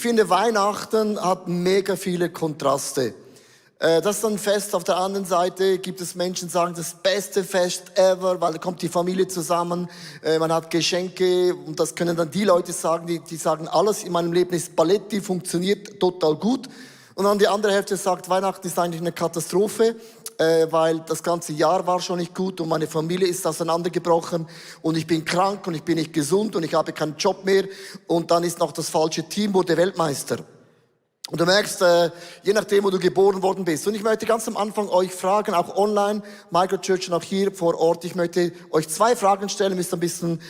Ich finde, Weihnachten hat mega viele Kontraste. Das ist ein Fest. Auf der anderen Seite gibt es Menschen, die sagen, das beste Fest ever, weil da kommt die Familie zusammen, man hat Geschenke und das können dann die Leute sagen, die sagen, alles in meinem Leben ist Paletti, funktioniert total gut. Und dann die andere Hälfte sagt, Weihnachten ist eigentlich eine Katastrophe, weil das ganze Jahr war schon nicht gut und meine Familie ist auseinandergebrochen und ich bin krank und ich bin nicht gesund und ich habe keinen Job mehr und dann ist noch das falsche Team, wurde Weltmeister. Und du merkst, je nachdem, wo du geboren worden bist. Und ich möchte ganz am Anfang euch fragen, auch online, Microchurch und auch hier vor Ort, ich möchte euch 2 Fragen stellen, ihr müsst ein bisschen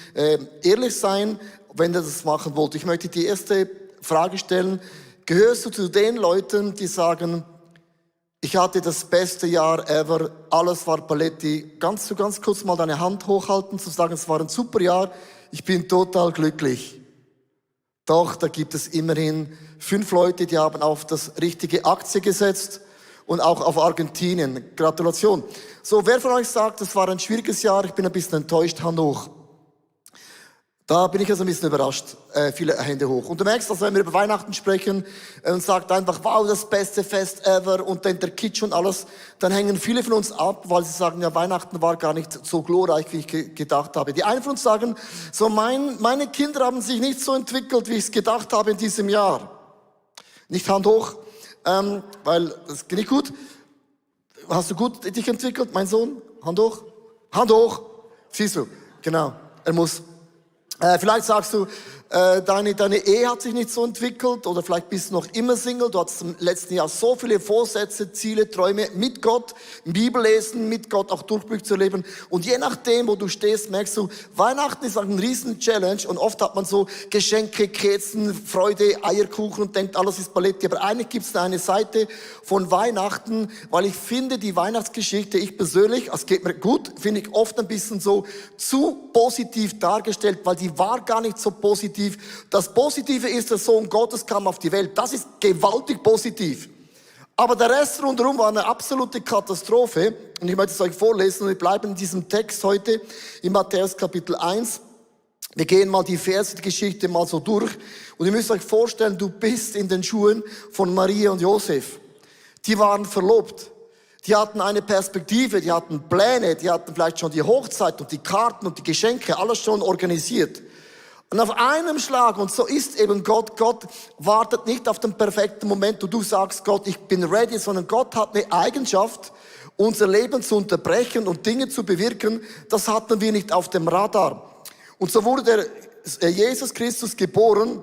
ehrlich sein, wenn ihr das machen wollt. Ich möchte die erste Frage stellen, gehörst du zu den Leuten, die sagen, ich hatte das beste Jahr ever, alles war Paletti. Kannst du ganz kurz mal deine Hand hochhalten, zu sagen, es war ein super Jahr, ich bin total glücklich. Doch, da gibt es immerhin 5 Leute, die haben auf das richtige Aktie gesetzt und auch auf Argentinien. Gratulation. So, wer von euch sagt, es war ein schwieriges Jahr, ich bin ein bisschen enttäuscht, Hand hoch. Da bin ich also ein bisschen überrascht, viele Hände hoch. Und du merkst, dass wenn wir über Weihnachten sprechen und sagt einfach, wow, das beste Fest ever und dann der Kitsch und alles, dann hängen viele von uns ab, weil sie sagen, ja, Weihnachten war gar nicht so glorreich, wie ich gedacht habe. Die einen von uns sagen, so meine Kinder haben sich nicht so entwickelt, wie ich es gedacht habe in diesem Jahr. Nicht Hand hoch, weil das geht nicht gut. Hast du gut dich entwickelt, mein Sohn? Hand hoch? Hand hoch. Siehst du, genau, er muss. Vielleicht sagst du, deine Ehe hat sich nicht so entwickelt oder vielleicht bist du noch immer Single. Du hattest im letzten Jahr so viele Vorsätze, Ziele, Träume mit Gott, Bibel lesen, mit Gott auch Durchblick zu leben. Und je nachdem, wo du stehst, merkst du, Weihnachten ist ein riesen Challenge und oft hat man so Geschenke, Kerzen, Freude, Eierkuchen und denkt, alles ist Paletti. Aber eigentlich gibt es eine Seite von Weihnachten, weil ich finde, die Weihnachtsgeschichte, ich persönlich, es geht mir gut, finde ich oft ein bisschen so zu positiv dargestellt, weil die war gar nicht so positiv. Das Positive ist, der Sohn Gottes kam auf die Welt. Das ist gewaltig positiv. Aber der Rest rundherum war eine absolute Katastrophe. Und ich möchte es euch vorlesen. Und wir bleiben in diesem Text heute in Matthäus Kapitel 1. Wir gehen mal die Verse, die Geschichte mal so durch. Und ihr müsst euch vorstellen, du bist in den Schuhen von Maria und Josef. Die waren verlobt. Die hatten eine Perspektive, die hatten Pläne, die hatten vielleicht schon die Hochzeit und die Karten und die Geschenke, alles schon organisiert. Und auf einem Schlag, und so ist eben Gott, Gott wartet nicht auf den perfekten Moment, wo du sagst, Gott, ich bin ready, sondern Gott hat eine Eigenschaft, unser Leben zu unterbrechen und Dinge zu bewirken, das hatten wir nicht auf dem Radar. Und so wurde der Jesus Christus geboren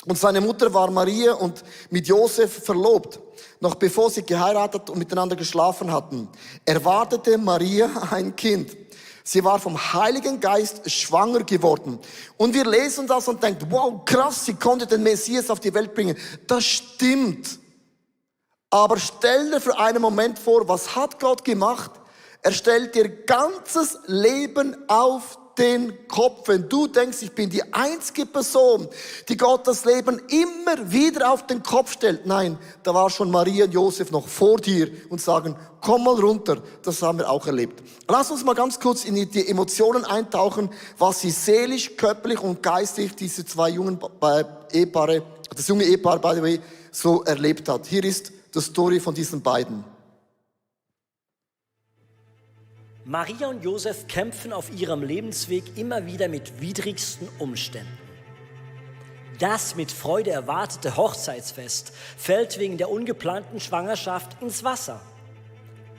und seine Mutter war Maria und mit Josef verlobt, noch bevor sie geheiratet und miteinander geschlafen hatten. Erwartete Maria ein Kind. Sie war vom Heiligen Geist schwanger geworden. Und wir lesen das und denken, wow, krass, sie konnte den Messias auf die Welt bringen. Das stimmt. Aber stell dir für einen Moment vor, was hat Gott gemacht? Er stellt ihr ganzes Leben auf den Kopf. Wenn du denkst, ich bin die einzige Person, die Gott das Leben immer wieder auf den Kopf stellt. Nein, da war schon Maria und Josef noch vor dir und sagen, komm mal runter. Das haben wir auch erlebt. Lass uns mal ganz kurz in die Emotionen eintauchen, was sie seelisch, körperlich und geistig diese 2 jungen Ehepaare, das junge Ehepaar, by the way, so erlebt hat. Hier ist die Story von diesen beiden. Maria und Josef kämpfen auf ihrem Lebensweg immer wieder mit widrigsten Umständen. Das mit Freude erwartete Hochzeitsfest fällt wegen der ungeplanten Schwangerschaft ins Wasser.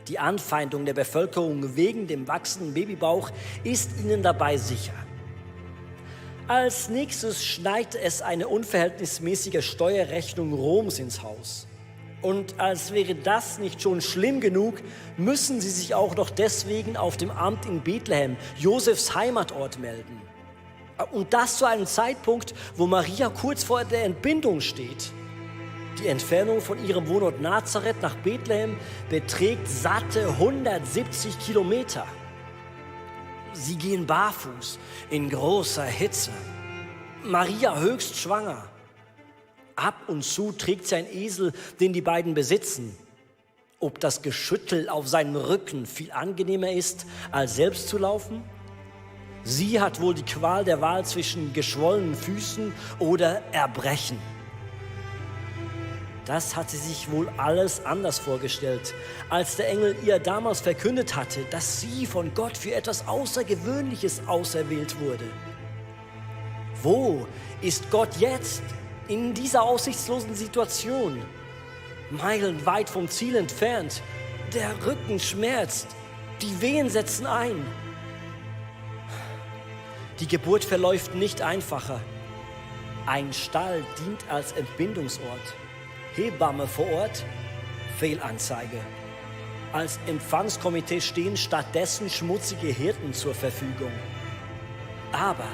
Die Anfeindung der Bevölkerung wegen dem wachsenden Babybauch ist ihnen dabei sicher. Als nächstes schneit es eine unverhältnismäßige Steuerrechnung Roms ins Haus. Und als wäre das nicht schon schlimm genug, müssen sie sich auch noch deswegen auf dem Amt in Bethlehem, Josefs Heimatort, melden. Und das zu einem Zeitpunkt, wo Maria kurz vor der Entbindung steht. Die Entfernung von ihrem Wohnort Nazareth nach Bethlehem beträgt satte 170 Kilometer. Sie gehen barfuß in großer Hitze. Maria höchst schwanger. Ab und zu trägt sie einen Esel, den die beiden besitzen. Ob das Geschüttel auf seinem Rücken viel angenehmer ist, als selbst zu laufen? Sie hat wohl die Qual der Wahl zwischen geschwollenen Füßen oder Erbrechen. Das hat sie sich wohl alles anders vorgestellt, als der Engel ihr damals verkündet hatte, dass sie von Gott für etwas Außergewöhnliches auserwählt wurde. Wo ist Gott jetzt in dieser aussichtslosen Situation? Meilenweit vom Ziel entfernt. Der Rücken schmerzt, die Wehen setzen ein. Die Geburt verläuft nicht einfacher. Ein Stall dient als Entbindungsort. Hebamme vor Ort, Fehlanzeige. Als Empfangskomitee stehen stattdessen schmutzige Hirten zur Verfügung. Aber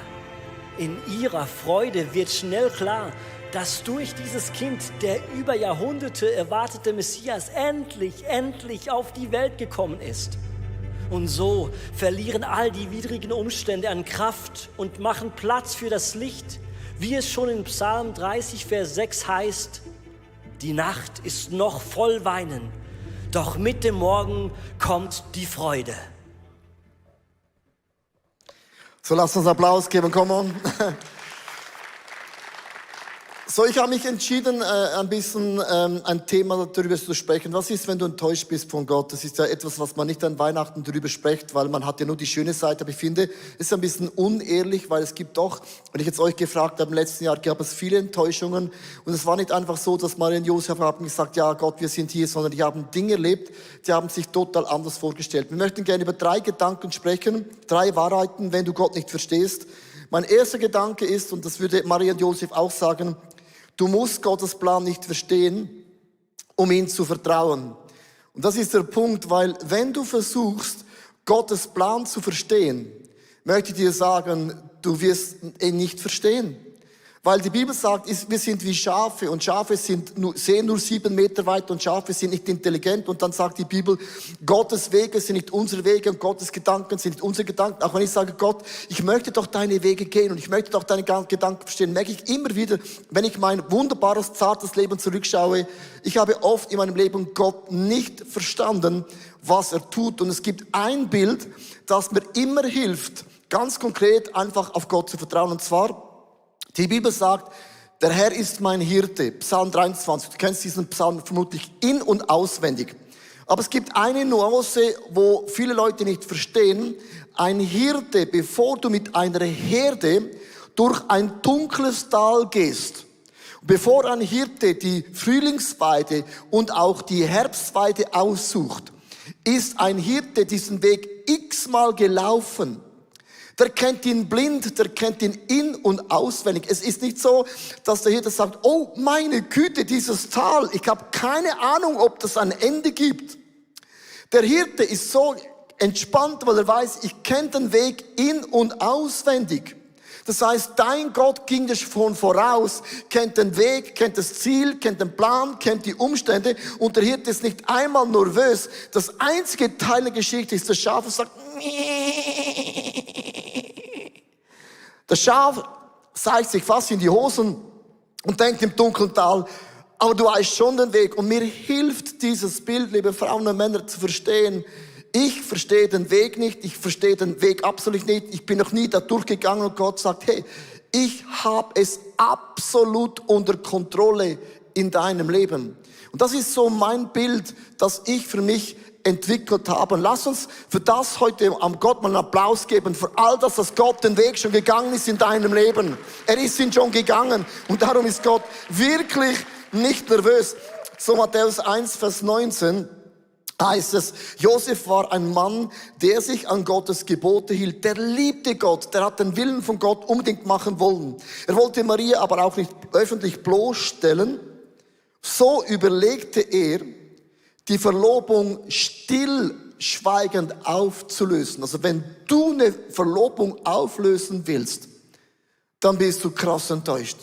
in ihrer Freude wird schnell klar, dass durch dieses Kind der über Jahrhunderte erwartete Messias endlich auf die Welt gekommen ist. Und so verlieren all die widrigen Umstände an Kraft und machen Platz für das Licht, wie es schon in Psalm 30, Vers 6 heißt: Die Nacht ist noch voll Weinen, doch mit dem Morgen kommt die Freude. So, lasst uns Applaus geben, come on. So, ich habe mich entschieden, ein bisschen ein Thema darüber zu sprechen. Was ist, wenn du enttäuscht bist von Gott? Das ist ja etwas, was man nicht an Weihnachten darüber spricht, weil man hat ja nur die schöne Seite. Aber ich finde, es ist ein bisschen unehrlich, weil es gibt doch, wenn ich jetzt euch gefragt habe, im letzten Jahr gab es viele Enttäuschungen. Und es war nicht einfach so, dass Maria und Josef haben gesagt, ja Gott, wir sind hier, sondern die haben Dinge erlebt, die haben sich total anders vorgestellt. Wir möchten gerne über 3 Gedanken sprechen, 3 Wahrheiten, wenn du Gott nicht verstehst. Mein erster Gedanke ist, und das würde Maria und Josef auch sagen, du musst Gottes Plan nicht verstehen, um ihm zu vertrauen. Und das ist der Punkt, weil wenn du versuchst, Gottes Plan zu verstehen, möchte ich dir sagen, du wirst ihn nicht verstehen. Weil die Bibel sagt, wir sind wie Schafe und Schafe sehen nur 7 Meter weit und Schafe sind nicht intelligent. Und dann sagt die Bibel, Gottes Wege sind nicht unsere Wege und Gottes Gedanken sind nicht unsere Gedanken. Auch wenn ich sage, Gott, ich möchte doch deine Wege gehen und ich möchte doch deine Gedanken verstehen, merke ich immer wieder, wenn ich mein wunderbares, zartes Leben zurückschaue, ich habe oft in meinem Leben Gott nicht verstanden, was er tut. Und es gibt ein Bild, das mir immer hilft, ganz konkret einfach auf Gott zu vertrauen. Und zwar, die Bibel sagt, der Herr ist mein Hirte, Psalm 23. Du kennst diesen Psalm vermutlich in- und auswendig. Aber es gibt eine Nuance, wo viele Leute nicht verstehen. Ein Hirte, bevor du mit einer Herde durch ein dunkles Tal gehst, bevor ein Hirte die Frühlingsweide und auch die Herbstweide aussucht, ist ein Hirte diesen Weg x-mal gelaufen. Der kennt ihn blind, der kennt ihn in- und auswendig. Es ist nicht so, dass der Hirte sagt, oh meine Güte, dieses Tal, ich habe keine Ahnung, ob das ein Ende gibt. Der Hirte ist so entspannt, weil er weiß, ich kenne den Weg in- und auswendig. Das heißt, dein Gott ging dir schon voraus, kennt den Weg, kennt das Ziel, kennt den Plan, kennt die Umstände und der Hirte ist nicht einmal nervös. Das einzige Teil der Geschichte ist, das Schaf sagt, das Schaf zeigt sich fast in die Hosen und denkt im dunklen Tal, aber du weißt schon den Weg. Und mir hilft dieses Bild, liebe Frauen und Männer, zu verstehen, ich verstehe den Weg nicht, ich verstehe den Weg absolut nicht, ich bin noch nie da durchgegangen und Gott sagt, hey, ich habe es absolut unter Kontrolle in deinem Leben. Und das ist so mein Bild, das ich für mich entwickelt habe. Und lass uns für das heute am Gott mal einen Applaus geben, für all das, dass Gott den Weg schon gegangen ist in deinem Leben. Er ist ihn schon gegangen und darum ist Gott wirklich nicht nervös. So Matthäus 1, Vers 19 heißt es, Josef war ein Mann, der sich an Gottes Gebote hielt. Der liebte Gott, der hat den Willen von Gott unbedingt machen wollen. Er wollte Maria aber auch nicht öffentlich bloßstellen. So überlegte er, die Verlobung stillschweigend aufzulösen. Also wenn du eine Verlobung auflösen willst, dann bist du krass enttäuscht.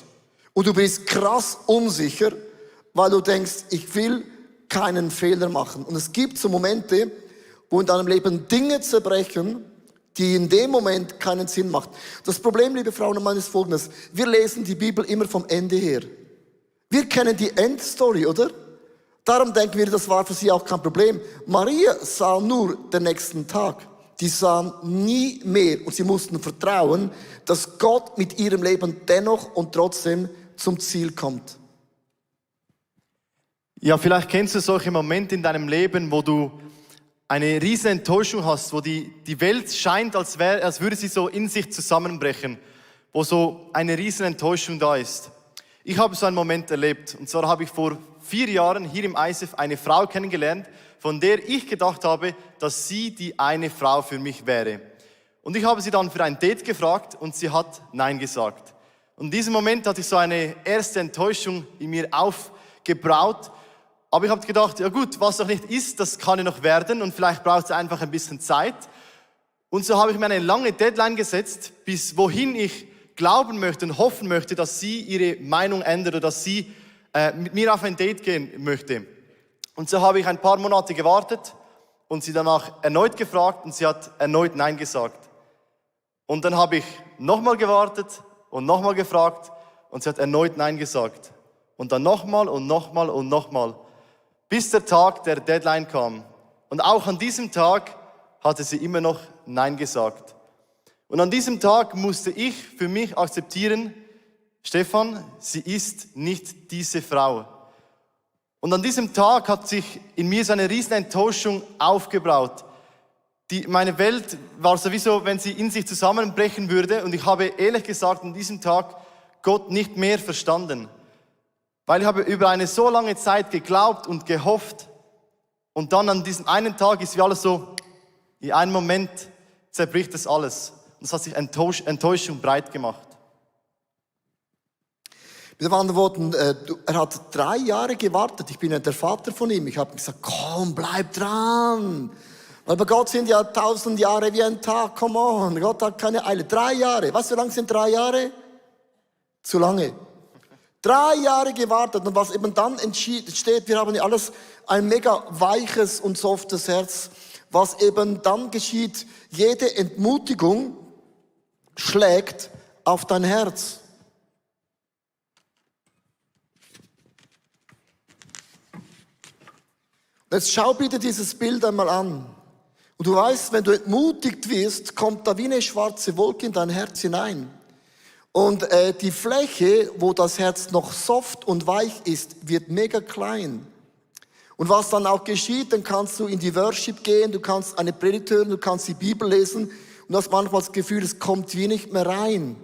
Und du bist krass unsicher, weil du denkst, ich will keinen Fehler machen. Und es gibt so Momente, wo in deinem Leben Dinge zerbrechen, die in dem Moment keinen Sinn machen. Das Problem, liebe Frauen und Männer, ist folgendes. Wir lesen die Bibel immer vom Ende her. Wir kennen die Endstory, oder? Darum denken wir, das war für sie auch kein Problem. Maria sah nur den nächsten Tag. Die sahen nie mehr und sie mussten vertrauen, dass Gott mit ihrem Leben dennoch und trotzdem zum Ziel kommt. Ja, vielleicht kennst du solche Momente in deinem Leben, wo du eine riesen Enttäuschung hast, wo die Welt scheint, als würde sie so in sich zusammenbrechen, wo so eine riesen Enttäuschung da ist. Ich habe so einen Moment erlebt, und zwar habe ich vor 4 Jahren hier im ISF eine Frau kennengelernt, von der ich gedacht habe, dass sie die eine Frau für mich wäre. Und ich habe sie dann für ein Date gefragt und sie hat Nein gesagt. Und in diesem Moment hatte ich so eine erste Enttäuschung in mir aufgebraut. Aber ich habe gedacht, ja gut, was noch nicht ist, das kann ja noch werden und vielleicht braucht es einfach ein bisschen Zeit. Und so habe ich mir eine lange Deadline gesetzt, bis wohin ich glauben möchte und hoffen möchte, dass sie ihre Meinung ändert oder dass sie mit mir auf ein Date gehen möchte. Und so habe ich ein paar Monate gewartet und sie danach erneut gefragt und sie hat erneut Nein gesagt. Und dann habe ich nochmal gewartet und nochmal gefragt und sie hat erneut Nein gesagt. Und dann nochmal und nochmal und nochmal, bis der Tag der Deadline kam. Und auch an diesem Tag hatte sie immer noch Nein gesagt. Und an diesem Tag musste ich für mich akzeptieren, Stefan, sie ist nicht diese Frau. Und an diesem Tag hat sich in mir so eine riesen Enttäuschung aufgebraut. Meine Welt war sowieso, wenn sie in sich zusammenbrechen würde. Und ich habe ehrlich gesagt an diesem Tag Gott nicht mehr verstanden. Weil ich habe über eine so lange Zeit geglaubt und gehofft. Und dann an diesem einen Tag ist wie alles so, in einem Moment zerbricht das alles. Und es hat sich Enttäuschung breit gemacht. Mit anderen Worten, er hat 3 Jahre gewartet. Ich bin ja der Vater von ihm. Ich habe gesagt, komm, bleib dran. Weil bei Gott sind ja 1000 Jahre wie ein Tag. Come on, Gott hat keine Eile. 3 Jahre. Weißt du, wie lang sind 3 Jahre? Zu lange. 3 Jahre gewartet. Und was eben dann entsteht, wir haben ja alles ein mega weiches und softes Herz. Was eben dann geschieht, jede Entmutigung schlägt auf dein Herz. Jetzt schau bitte dieses Bild einmal an. Und du weißt, wenn du entmutigt wirst, kommt da wie eine schwarze Wolke in dein Herz hinein. Und die Fläche, wo das Herz noch soft und weich ist, wird mega klein. Und was dann auch geschieht, dann kannst du in die Worship gehen, du kannst eine Predigt hören, du kannst die Bibel lesen und hast manchmal das Gefühl, es kommt wie nicht mehr rein.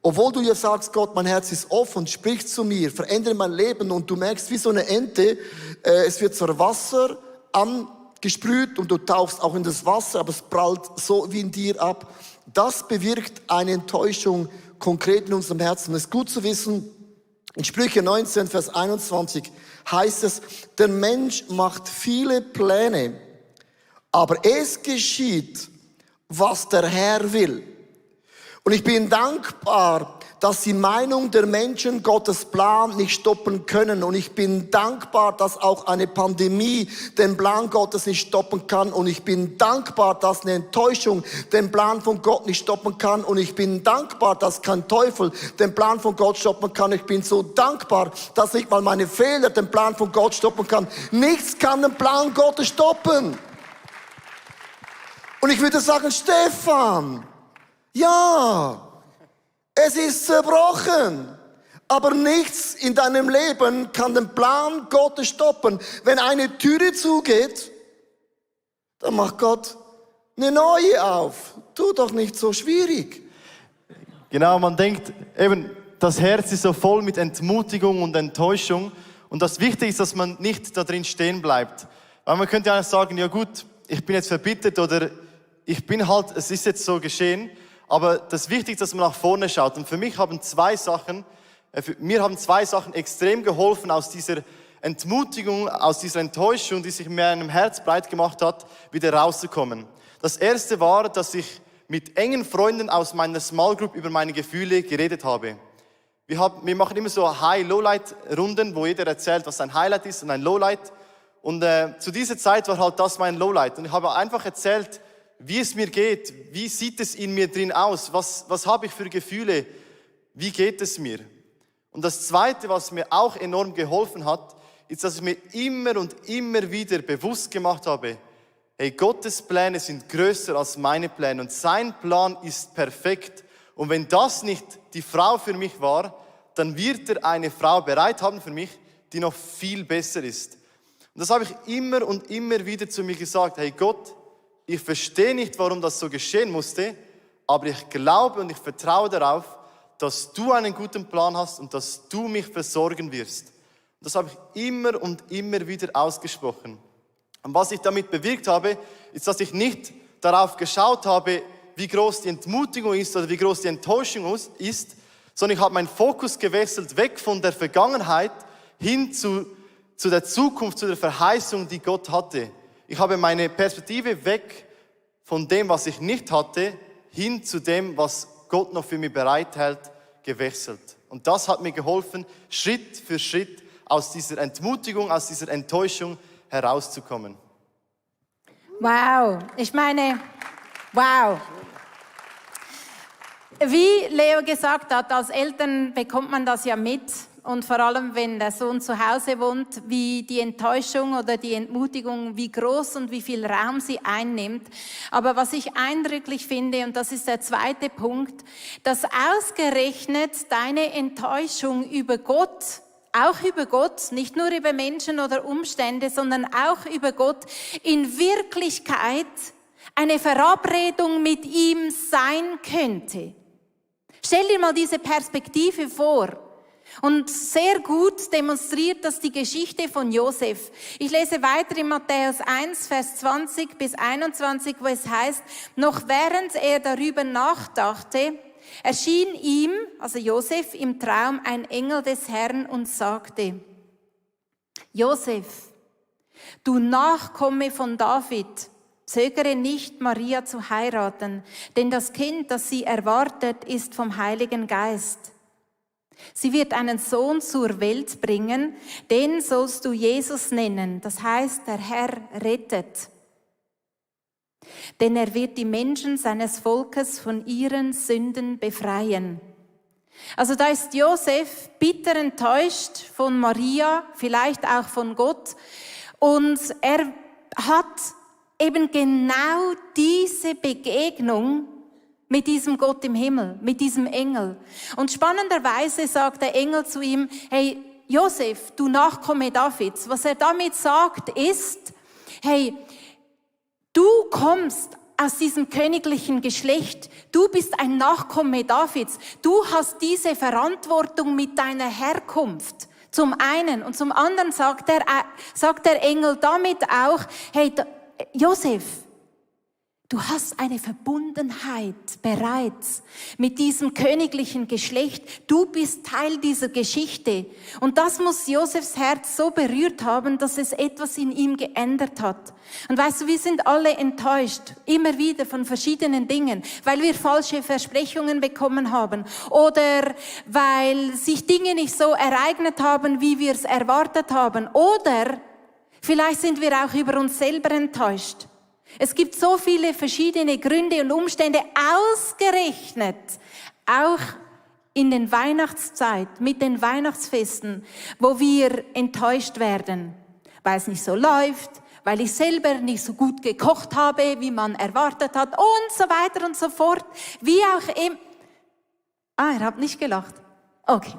Obwohl du ja sagst, Gott, mein Herz ist offen, sprich zu mir, verändere mein Leben und du merkst wie so eine Ente, es wird so Wasser angesprüht und du tauchst auch in das Wasser, aber es prallt so wie in dir ab. Das bewirkt eine Enttäuschung konkret in unserem Herzen. Es ist gut zu wissen, in Sprüche 19, Vers 21 heißt es, der Mensch macht viele Pläne, aber es geschieht, was der Herr will. Und ich bin dankbar, dass die Meinung der Menschen Gottes Plan nicht stoppen können. Und ich bin dankbar, dass auch eine Pandemie den Plan Gottes nicht stoppen kann. Und ich bin dankbar, dass eine Enttäuschung den Plan von Gott nicht stoppen kann. Und ich bin dankbar, dass kein Teufel den Plan von Gott stoppen kann. Ich bin so dankbar, dass nicht mal meine Fehler den Plan von Gott stoppen kann. Nichts kann den Plan Gottes stoppen. Und ich würde sagen, Stefan, ja, es ist zerbrochen, aber nichts in deinem Leben kann den Plan Gottes stoppen. Wenn eine Türe zugeht, dann macht Gott eine neue auf. Tu doch nicht so schwierig. Genau, man denkt eben, das Herz ist so voll mit Entmutigung und Enttäuschung und das Wichtige ist, dass man nicht da drin stehen bleibt. Weil man könnte ja sagen, ja gut, ich bin jetzt verbittert oder ich bin halt, es ist jetzt so geschehen. Aber das Wichtige ist, dass man nach vorne schaut. Und für mich haben mir haben zwei Sachen extrem geholfen, aus dieser Entmutigung, aus dieser Enttäuschung, die sich in meinem Herz breit gemacht hat, wieder rauszukommen. Das erste war, dass ich mit engen Freunden aus meiner Small Group über meine Gefühle geredet habe. Wir machen immer so High-Lowlight-Runden, wo jeder erzählt, was ein Highlight ist und ein Lowlight. Und zu dieser Zeit war halt das mein Lowlight. Und ich habe einfach erzählt, wie es mir geht, wie sieht es in mir drin aus, was habe ich für Gefühle, wie geht es mir. Und das Zweite, was mir auch enorm geholfen hat, ist, dass ich mir immer und immer wieder bewusst gemacht habe, hey, Gottes Pläne sind größer als meine Pläne und sein Plan ist perfekt. Und wenn das nicht die Frau für mich war, dann wird er eine Frau bereit haben für mich, die noch viel besser ist. Und das habe ich immer und immer wieder zu mir gesagt, hey Gott, ich verstehe nicht, warum das so geschehen musste, aber ich glaube und ich vertraue darauf, dass du einen guten Plan hast und dass du mich versorgen wirst. Und das habe ich immer und immer wieder ausgesprochen. Und was ich damit bewirkt habe, ist, dass ich nicht darauf geschaut habe, wie groß die Entmutigung ist oder wie groß die Enttäuschung ist, sondern ich habe meinen Fokus gewechselt, weg von der Vergangenheit hin zu der Zukunft, zu der Verheißung, die Gott hatte. Ich habe meine Perspektive weg von dem, was ich nicht hatte, hin zu dem, was Gott noch für mich bereithält, gewechselt. Und das hat mir geholfen, Schritt für Schritt aus dieser Entmutigung, aus dieser Enttäuschung herauszukommen. Wow, ich meine, wow. Wie Leo gesagt hat, als Eltern bekommt man das ja mit. Und vor allem, wenn der Sohn zu Hause wohnt, wie die Enttäuschung oder die Entmutigung, wie groß und wie viel Raum sie einnimmt. Aber was ich eindrücklich finde, und das ist der zweite Punkt, dass ausgerechnet deine Enttäuschung über Gott, auch über Gott, nicht nur über Menschen oder Umstände, sondern auch über Gott, in Wirklichkeit eine Verabredung mit ihm sein könnte. Stell dir mal diese Perspektive vor. Und sehr gut demonstriert das die Geschichte von Josef. Ich lese weiter in Matthäus 1, Vers 20 bis 21, wo es heißt, noch während er darüber nachdachte, erschien ihm, also Josef, im Traum ein Engel des Herrn und sagte, Josef, du Nachkomme von David, zögere nicht, Maria zu heiraten, denn das Kind, das sie erwartet, ist vom Heiligen Geist. Sie wird einen Sohn zur Welt bringen, den sollst du Jesus nennen, das heißt, der Herr rettet. Denn er wird die Menschen seines Volkes von ihren Sünden befreien. Also da ist Josef bitter enttäuscht von Maria, vielleicht auch von Gott, und er hat eben genau diese Begegnung mit diesem Gott im Himmel, mit diesem Engel. Und spannenderweise sagt der Engel zu ihm, hey Josef, du Nachkomme Davids. Was er damit sagt ist, hey, du kommst aus diesem königlichen Geschlecht, du bist ein Nachkomme Davids, du hast diese Verantwortung mit deiner Herkunft. Zum einen und zum anderen sagt der Engel damit auch, hey Josef, du hast eine Verbundenheit bereits mit diesem königlichen Geschlecht. Du bist Teil dieser Geschichte. Und das muss Josefs Herz so berührt haben, dass es etwas in ihm geändert hat. Und weißt du, wir sind alle enttäuscht, immer wieder von verschiedenen Dingen, weil wir falsche Versprechungen bekommen haben oder weil sich Dinge nicht so ereignet haben, wie wir es erwartet haben. Oder vielleicht sind wir auch über uns selber enttäuscht. Es gibt so viele verschiedene Gründe und Umstände, ausgerechnet auch in den Weihnachtszeit, mit den Weihnachtsfesten, wo wir enttäuscht werden, weil es nicht so läuft, weil ich selber nicht so gut gekocht habe, wie man erwartet hat und so weiter und so fort. Wie auch immer. Ihr habt nicht gelacht. Okay.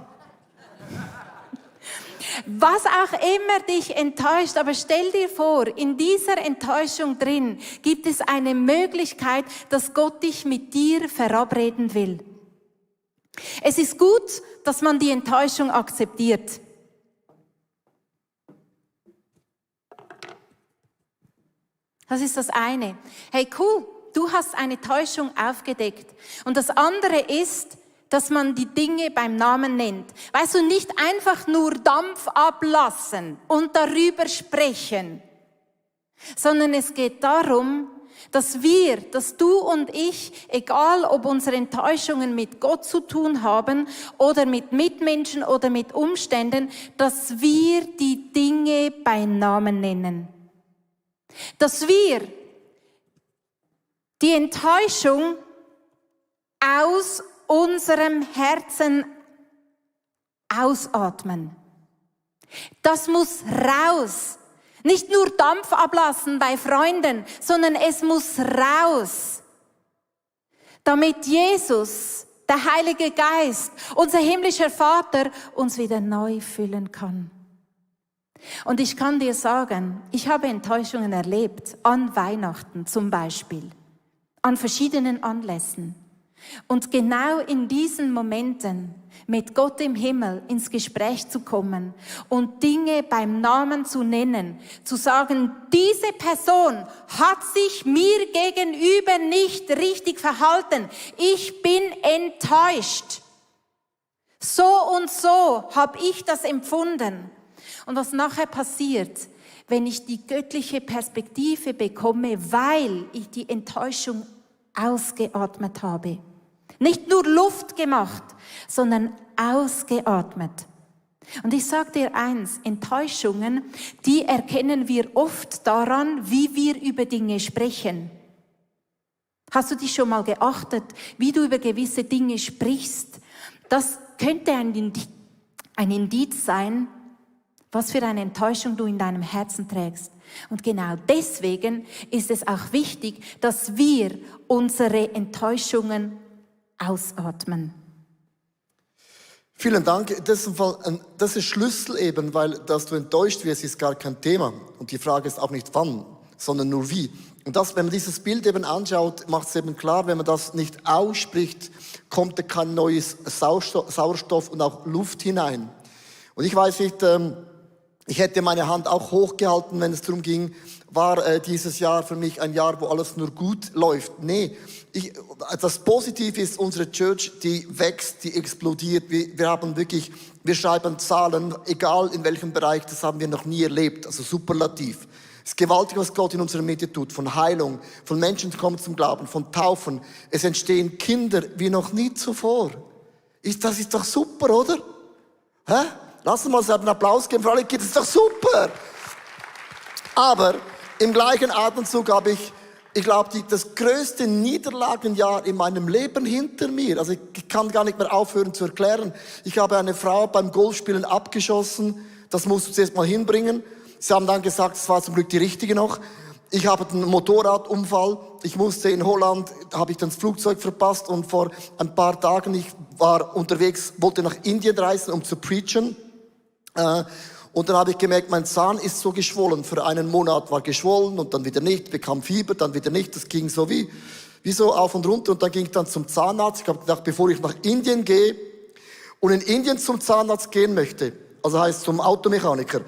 Was auch immer dich enttäuscht, aber stell dir vor, in dieser Enttäuschung drin gibt es eine Möglichkeit, dass Gott dich mit dir verabreden will. Es ist gut, dass man die Enttäuschung akzeptiert. Das ist das eine. Hey, cool, du hast eine Täuschung aufgedeckt. Und das andere ist, dass man die Dinge beim Namen nennt. Weißt du, nicht einfach nur Dampf ablassen und darüber sprechen, sondern es geht darum, dass du und ich, egal ob unsere Enttäuschungen mit Gott zu tun haben oder mit Mitmenschen oder mit Umständen, dass wir die Dinge beim Namen nennen. Dass wir die Enttäuschung aus unserem Herzen ausatmen. Das muss raus. Nicht nur Dampf ablassen bei Freunden, sondern es muss raus. Damit Jesus, der Heilige Geist, unser himmlischer Vater, uns wieder neu füllen kann. Und ich kann dir sagen, ich habe Enttäuschungen erlebt, an Weihnachten zum Beispiel, an verschiedenen Anlässen. Und genau in diesen Momenten mit Gott im Himmel ins Gespräch zu kommen und Dinge beim Namen zu nennen, zu sagen, diese Person hat sich mir gegenüber nicht richtig verhalten. Ich bin enttäuscht. So und so habe ich das empfunden. Und was nachher passiert, wenn ich die göttliche Perspektive bekomme, weil ich die Enttäuschung ausgeatmet habe. Nicht nur Luft gemacht, sondern ausgeatmet. Und ich sage dir eins, Enttäuschungen, die erkennen wir oft daran, wie wir über Dinge sprechen. Hast du dich schon mal geachtet, wie du über gewisse Dinge sprichst? Das könnte ein Indiz sein, was für eine Enttäuschung du in deinem Herzen trägst. Und genau deswegen ist es auch wichtig, dass wir unsere Enttäuschungen ausatmen. Vielen Dank. Das ist Schlüssel eben, weil dass du enttäuscht wirst, ist gar kein Thema. Und die Frage ist auch nicht wann, sondern nur wie. Und das, wenn man dieses Bild eben anschaut, macht es eben klar, wenn man das nicht ausspricht, kommt da kein neues Sauerstoff und auch Luft hinein. Und ich weiß nicht, ich hätte meine Hand auch hochgehalten, wenn es darum ging, war dieses Jahr für mich ein Jahr, wo alles nur gut läuft. Nee, das Positive ist, unsere Church, die wächst, die explodiert. Wir haben wirklich, wir schreiben Zahlen, egal in welchem Bereich, das haben wir noch nie erlebt, also superlativ. Es ist gewaltig, was Gott in unserer Mitte tut, von Heilung, von Menschen kommen zum Glauben, von Taufen. Es entstehen Kinder wie noch nie zuvor. Das ist doch super, oder? Hä? Lass uns mal einen Applaus geben für alle Kinder, das ist doch super. Aber im gleichen Atemzug habe ich glaube, das größte Niederlagenjahr in meinem Leben hinter mir. Also ich kann gar nicht mehr aufhören zu erklären. Ich habe eine Frau beim Golfspielen abgeschossen. Das musst du zuerst mal hinbringen. Sie haben dann gesagt, es war zum Glück die richtige noch. Ich habe einen Motorradunfall. Ich musste in Holland, habe ich dann das Flugzeug verpasst. Und vor ein paar Tagen, ich war unterwegs, wollte nach Indien reisen, um zu preachen. Und dann habe ich gemerkt, mein Zahn ist so geschwollen. Für einen Monat war geschwollen und dann wieder nicht, bekam Fieber, dann wieder nicht. Das ging so wie so auf und runter. Und dann ging ich dann zum Zahnarzt. Ich habe gedacht, bevor ich nach Indien gehe und in Indien zum Zahnarzt gehen möchte, also heißt zum Automechaniker,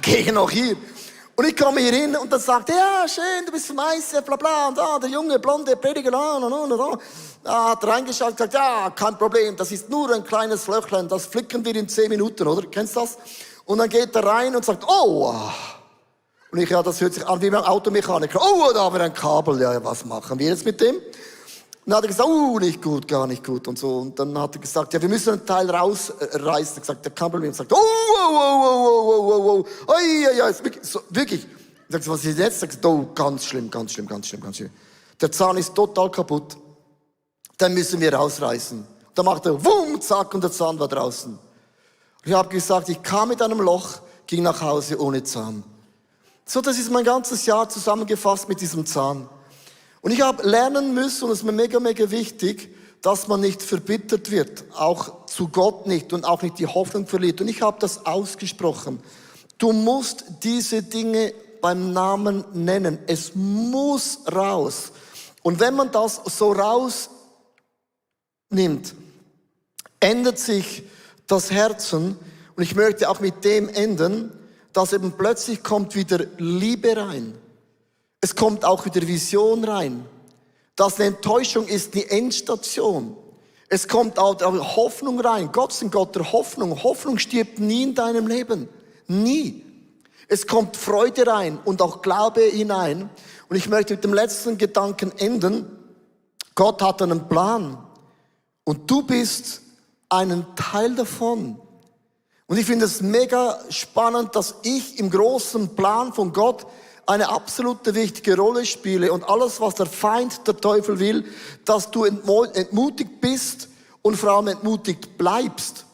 gehe ich noch hier. Und ich komme hier hin und dann sagt er, ja, schön, du bist vom ICF, bla bla, und der junge, blonde Prediger, da hat reingeschaut und gesagt, ja, kein Problem, das ist nur ein kleines Löchlein, das flicken wir in 10 Minuten, oder? Kennst du das? Und dann geht er rein und sagt, oh. Und ich, ja, das hört sich an wie beim Automechaniker. Oh, da haben wir ein Kabel. Ja, was machen wir jetzt mit dem? Und dann hat er gesagt, nicht gut, gar nicht gut und so. Und dann hat er gesagt, ja, wir müssen einen Teil rausreißen. Er hat gesagt, der kann Problem. Er sagt, ja, ist wirklich, so, wirklich. Er sagt, was ist jetzt? Er sagt, oh, ganz schlimm. Der Zahn ist total kaputt. Den müssen wir rausreißen. Dann macht er, wumm, zack, und der Zahn war draußen. Ich habe gesagt, ich kam mit einem Loch, ging nach Hause ohne Zahn. So, das ist mein ganzes Jahr zusammengefasst mit diesem Zahn. Und ich habe lernen müssen, und es ist mir mega, mega wichtig, dass man nicht verbittert wird, auch zu Gott nicht und auch nicht die Hoffnung verliert. Und ich habe das ausgesprochen. Du musst diese Dinge beim Namen nennen. Es muss raus. Und wenn man das so rausnimmt, ändert sich das Herzen, und ich möchte auch mit dem enden, dass eben plötzlich kommt wieder Liebe rein. Es kommt auch wieder Vision rein. Dass eine Enttäuschung ist die Endstation. Es kommt auch Hoffnung rein. Gott ist ein Gott der Hoffnung. Hoffnung stirbt nie in deinem Leben. Nie. Es kommt Freude rein und auch Glaube hinein. Und ich möchte mit dem letzten Gedanken enden. Gott hat einen Plan. Und du bist einen Teil davon. Und ich finde es mega spannend, dass ich im großen Plan von Gott eine absolute wichtige Rolle spiele. Und alles, was der Feind, der Teufel will, dass du entmutigt bist und vor allem entmutigt bleibst.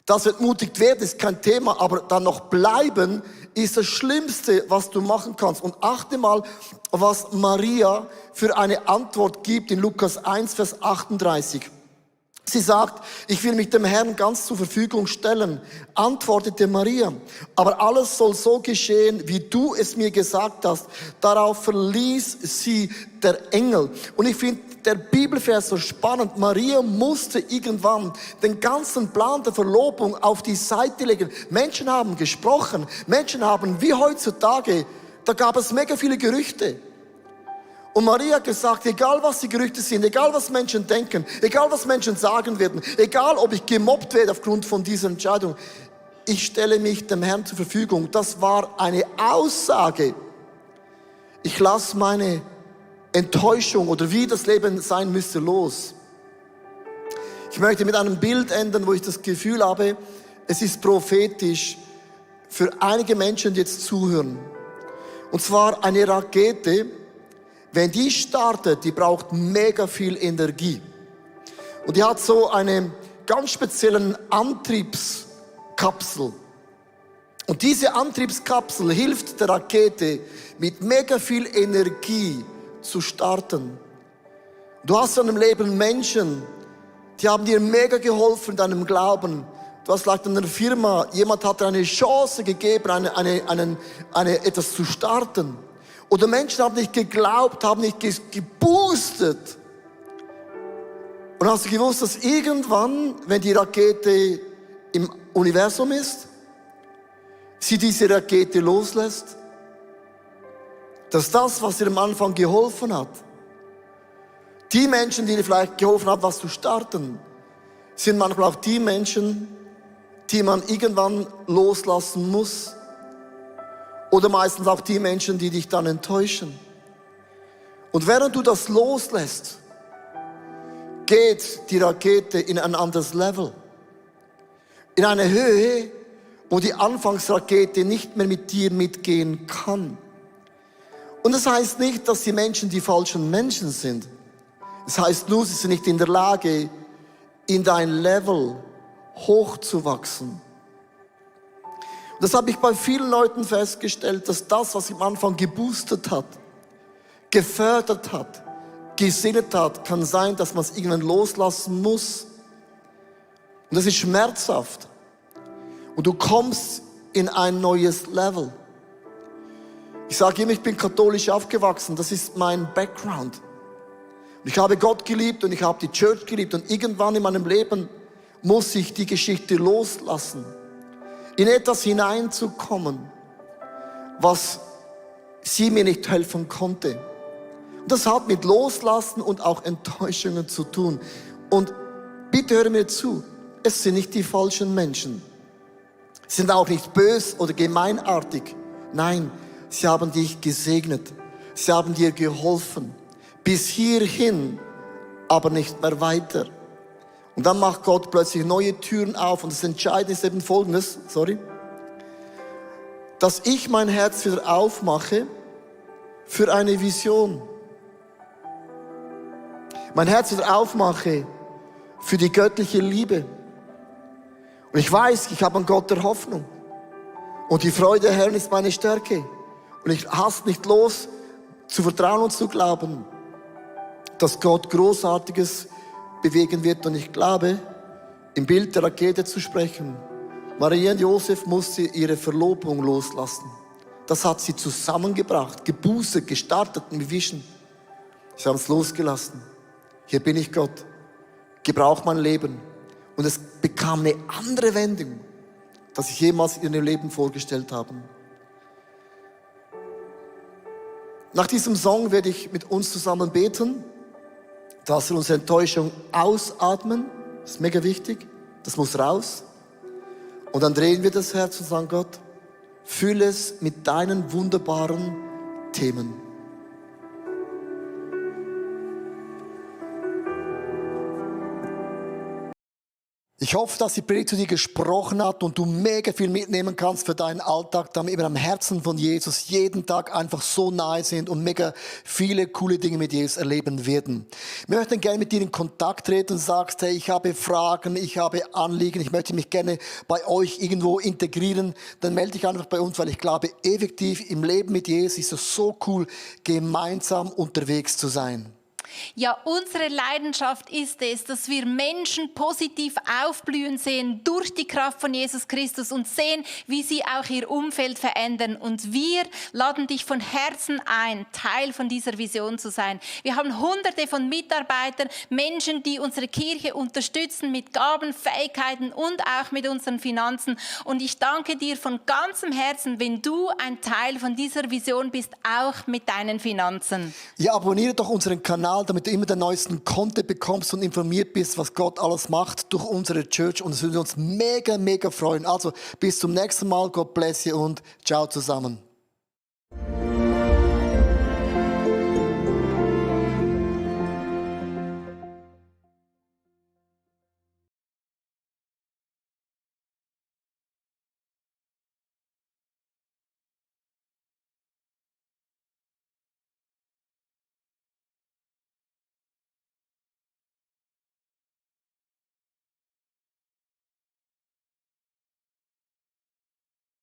Dass du entmutigt werden, ist kein Thema, aber dann noch bleiben ist das Schlimmste, was du machen kannst. Und achte mal, was Maria für eine Antwort gibt in Lukas 1, Vers 38. Sie sagt, ich will mich dem Herrn ganz zur Verfügung stellen, antwortete Maria. Aber alles soll so geschehen, wie du es mir gesagt hast. Darauf verließ sie der Engel. Und ich finde der Bibelvers so spannend. Maria musste irgendwann den ganzen Plan der Verlobung auf die Seite legen. Menschen haben gesprochen. Menschen haben, wie heutzutage, da gab es mega viele Gerüchte. Und Maria hat gesagt, egal was die Gerüchte sind, egal was Menschen denken, egal was Menschen sagen werden, egal ob ich gemobbt werde aufgrund von dieser Entscheidung, ich stelle mich dem Herrn zur Verfügung. Das war eine Aussage. Ich lasse meine Enttäuschung oder wie das Leben sein müsste los. Ich möchte mit einem Bild enden, wo ich das Gefühl habe, es ist prophetisch für einige Menschen, die jetzt zuhören. Und zwar eine Rakete. Wenn die startet, die braucht mega viel Energie. Und die hat so eine ganz speziellen Antriebskapsel. Und diese Antriebskapsel hilft der Rakete, mit mega viel Energie zu starten. Du hast in deinem Leben Menschen, die haben dir mega geholfen in deinem Glauben. Du hast vielleicht in einer Firma, jemand hat dir eine Chance gegeben, etwas zu starten. Oder Menschen haben nicht geglaubt, haben nicht geboostet. Und hast du gewusst, dass irgendwann, wenn die Rakete im Universum ist, sie diese Rakete loslässt? Dass das, was dir am Anfang geholfen hat, die Menschen, die dir vielleicht geholfen haben, was zu starten, sind manchmal auch die Menschen, die man irgendwann loslassen muss. Oder meistens auch die Menschen, die dich dann enttäuschen. Und während du das loslässt, geht die Rakete in ein anderes Level. In eine Höhe, wo die Anfangsrakete nicht mehr mit dir mitgehen kann. Und das heißt nicht, dass die Menschen die falschen Menschen sind. Es heißt nur, sie sind nicht in der Lage, in dein Level hochzuwachsen. Das habe ich bei vielen Leuten festgestellt, dass das, was am Anfang geboostet hat, gefördert hat, gesinnet hat, kann sein, dass man es irgendwann loslassen muss. Und das ist schmerzhaft. Und du kommst in ein neues Level. Ich sage immer, ich bin katholisch aufgewachsen, das ist mein Background. Und ich habe Gott geliebt und ich habe die Church geliebt und irgendwann in meinem Leben muss ich die Geschichte loslassen. In etwas hineinzukommen, was sie mir nicht helfen konnte. Und das hat mit Loslassen und auch Enttäuschungen zu tun. Und bitte höre mir zu, es sind nicht die falschen Menschen. Sie sind auch nicht bös oder gemeinartig. Nein, sie haben dich gesegnet. Sie haben dir geholfen. Bis hierhin, aber nicht mehr weiter. Und dann macht Gott plötzlich neue Türen auf. Und das Entscheidende ist eben Folgendes, dass ich mein Herz wieder aufmache für eine Vision. Mein Herz wieder aufmache für die göttliche Liebe. Und ich weiß, ich habe einen Gott der Hoffnung. Und die Freude der Herrn ist meine Stärke. Und ich hasse nicht los, zu vertrauen und zu glauben, dass Gott Großartiges bewegen wird. Und ich glaube, im Bild der Rakete zu sprechen, Maria und Josef musste ihre Verlobung loslassen. Das hat sie zusammengebracht, geboostet, gestartet mit Vision. Sie haben es losgelassen. Hier bin ich Gott. Gebrauch mein Leben. Und es bekam eine andere Wendung, das ich jemals in ihrem Leben vorgestellt habe. Nach diesem Song werde ich mit uns zusammen beten, dass wir unsere Enttäuschung ausatmen. Das ist mega wichtig. Das muss raus. Und dann drehen wir das Herz und sagen, Gott, fülle es mit deinen wunderbaren Themen. Ich hoffe, dass die Predigt zu dir gesprochen hat und du mega viel mitnehmen kannst für deinen Alltag, damit wir am Herzen von Jesus jeden Tag einfach so nahe sind und mega viele coole Dinge mit Jesus erleben werden. Wir möchten gerne mit dir in Kontakt treten und sagst, hey, ich habe Fragen, ich habe Anliegen, ich möchte mich gerne bei euch irgendwo integrieren, dann melde dich einfach bei uns, weil ich glaube, effektiv im Leben mit Jesus ist es so cool, gemeinsam unterwegs zu sein. Ja, unsere Leidenschaft ist es, dass wir Menschen positiv aufblühen sehen durch die Kraft von Jesus Christus und sehen, wie sie auch ihr Umfeld verändern. Und wir laden dich von Herzen ein, Teil von dieser Vision zu sein. Wir haben Hunderte von Mitarbeitern, Menschen, die unsere Kirche unterstützen mit Gaben, Fähigkeiten und auch mit unseren Finanzen. Und ich danke dir von ganzem Herzen, wenn du ein Teil von dieser Vision bist, auch mit deinen Finanzen. Ja, abonniere doch unseren Kanal, damit du immer den neuesten Content bekommst und informiert bist, was Gott alles macht durch unsere Church. Und es würde uns mega, mega freuen. Also bis zum nächsten Mal. Gott bless you und ciao zusammen.